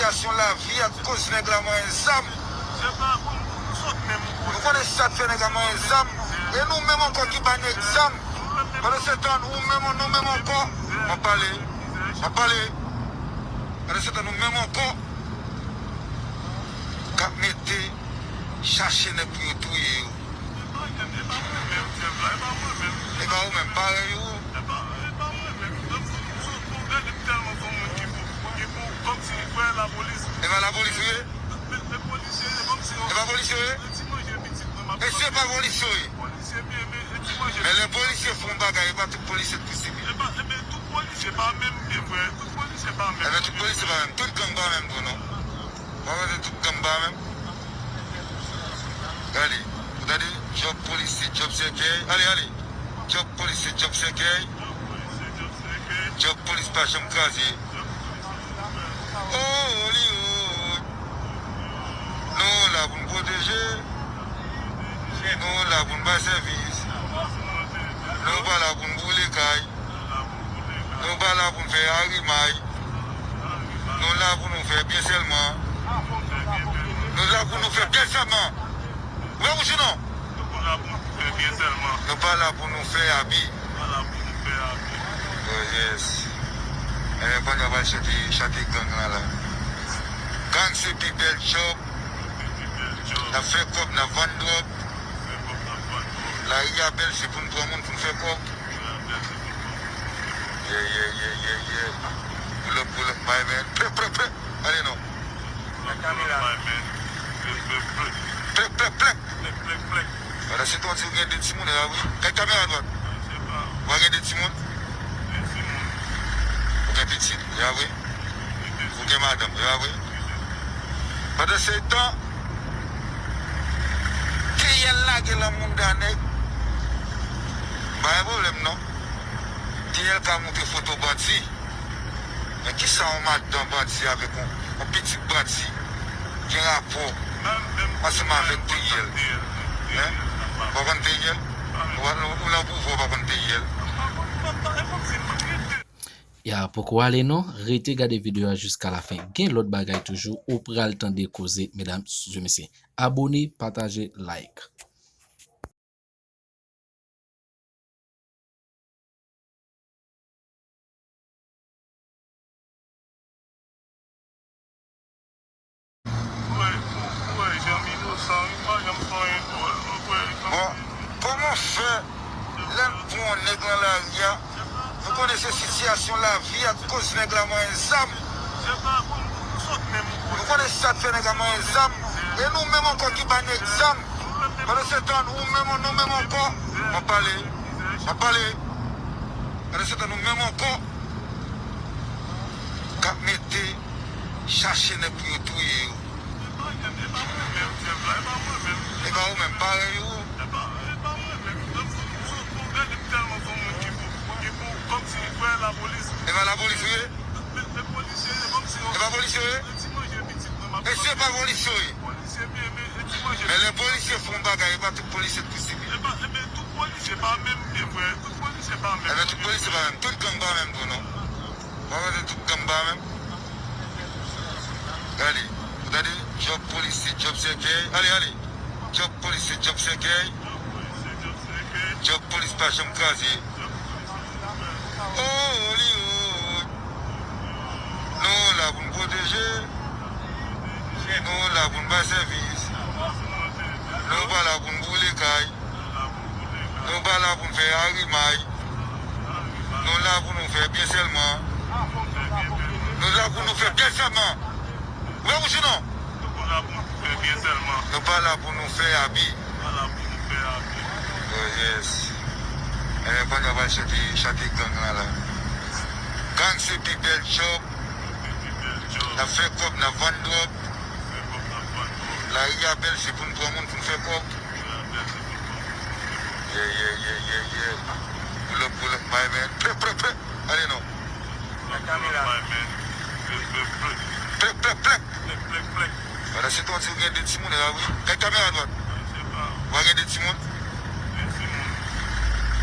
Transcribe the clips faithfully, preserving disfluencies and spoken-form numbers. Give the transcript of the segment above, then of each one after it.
Sitiyasyon lavi a koz nèg la manyen zam. Nou konnen sa k fè nèg la manyen zam. E nou menm ankò ki ba nèg zam. Pandan se tan, ou menm, nou menm ankò. M ap pale. M ap pale. Pandan se tan, nou menm ankò k ap mete chache nèg pou yo touye yo. E pa ou menm, parèy ou. E pa lapolis ou ye? E pa polisye ou ye? E se pa polisye ou ye? Men lè polisye fè yon bagay, e pa tout polisye k pou sibi. Ebyen, tout polisye pa menm. Tout polisye pa menm. Tout gang pa menm tou, non. Ou pa panse tout gang pa menm? Gade, gade, djòb polis se djòb sèkèy. Ale, ale. Djòb polis se djòb sèkèy. Djòb polis pa janm kraze. Oh, Hollywood. Nou la pou n pwoteje. Nou la pou n bay sèvis. Nou pa la pou n boule kay. Nou pa la pou n fè arimay. Nou la pou nou fè byen sèlman. Nou la pou nou fè byen sèlman. Ou wè wouj ou non? Nou pa la pou nou fè abi. Oh, yes. Ebyen, kounye a pral chante, chante gang lan la. Gang se pi bèl djòb. N ap fè kòb, n ap vann dwòg. Lari a bèl, se pou n pran moun, pou n fè kòb. Yeah, yeah, yeah, yeah, yeah. Pull up, pull up, my man. Plèk, plèk, plèk. Ale non. Plèk, plèk, plèk. Pandan se tan, ou di ou gen de timoun, e pa vre? Gad kamera dwat. Ou pa gen de timoun? Ou gen pitit, e pa vre? Ou gen madanm, e pa vre? Pandan se tan, T L lage lan mounda nèg. Pa gen pwoblèm non. T L ka montre foto bandi. Men kisa yon madanm bandi avèk yon, yon pitit bandi gen rapò ansanm avèk T L? Hein? Ou pa konn T L? Ou, ou, ou nan pouvwa, ou pa konn T L? Ya, poko ale non, rete gade videyo a jiska lafen. Gen lòt bagay toujou, ou pral tande koze, medam e mesye. Abone, pataje, like. Bon, kòman fè lè n pran yon nèg nan lari a, nou konnen se sitiyasyon lavi a k koz nèg la manyen zam. Nou konnen sa k fè nèg la manyen zam. E nou menm ankò ki ba nèg zam. Pandan se tan, ou menm, nou menm ankò. M ap pale. M ap pale. Pandan se tan, nou menm ankò k ap mete chache nèg pou yo touye yo. E pa ou menm, parèy ou. E pa lapolis ou ye? E pa polisye ou ye? E se pa polisye ou ye? Men lè polisye fè yon bagay, e pa tout polisye k pou sibi. Ebyen, tout polisye pa menm. Tout gang pa menm tou, non. Ou pa panse tout gang pa menm? Gade, gade, djòb polis se djòb sèkèy. Ale, ale. Djòb polis se djòb sèkèy. Djòb polis pa janm kraze. Oh, Hollywood. Nou la pou n pwoteje. Nou la pou n bay sèvis. Nou pa la pou n boule kay. Nou pa la pou n fè arimay. Nou la pou nou fè byen sèlman. Nou la pou nou fè byen sèlman. Ou wè wouj ou non? Nou pa la pou nou fè abi. Oh, yes. Ebyen, kounye a pral chante, chante gang lan la. Gang se pi bèl djòb. N ap fè kòb, n ap vann dwòg. Lari a bèl, se pou n pran moun, pou n fè kòb. Yeah, yeah, yeah, yeah, yeah. Pull up, pull up, my man. Plèk, plèk, plèk. Ale non. Plèk, plèk, plèk. Pandan se tan, ou di ou gen de timoun, e pa vre? Gad kamera dwat. Ou pa gen de timoun?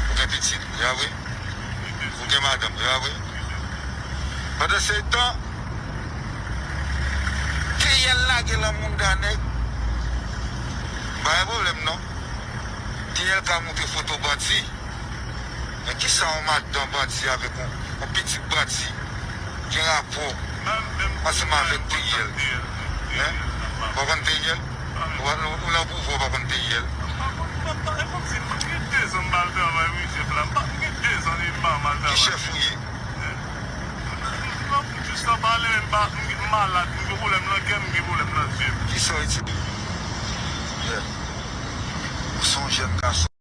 Ou gen pitit, e pa vre? Ou gen madanm, e pa vre? Pandan se tan, T L lage lan mounda nèg. Pa gen pwoblèm non. T L ka montre foto bandi. Men kisa yon madanm bandi avèk yon, yon pitit bandi gen rapò ansanm avèk T L? Hein? Ou pa konn T L? Ou pa, ou, ou nan pouvwa, ou pa konn T L? Ki chèf ou ye? Kisa w itilize? Yeah. Ou se yon jèn gason.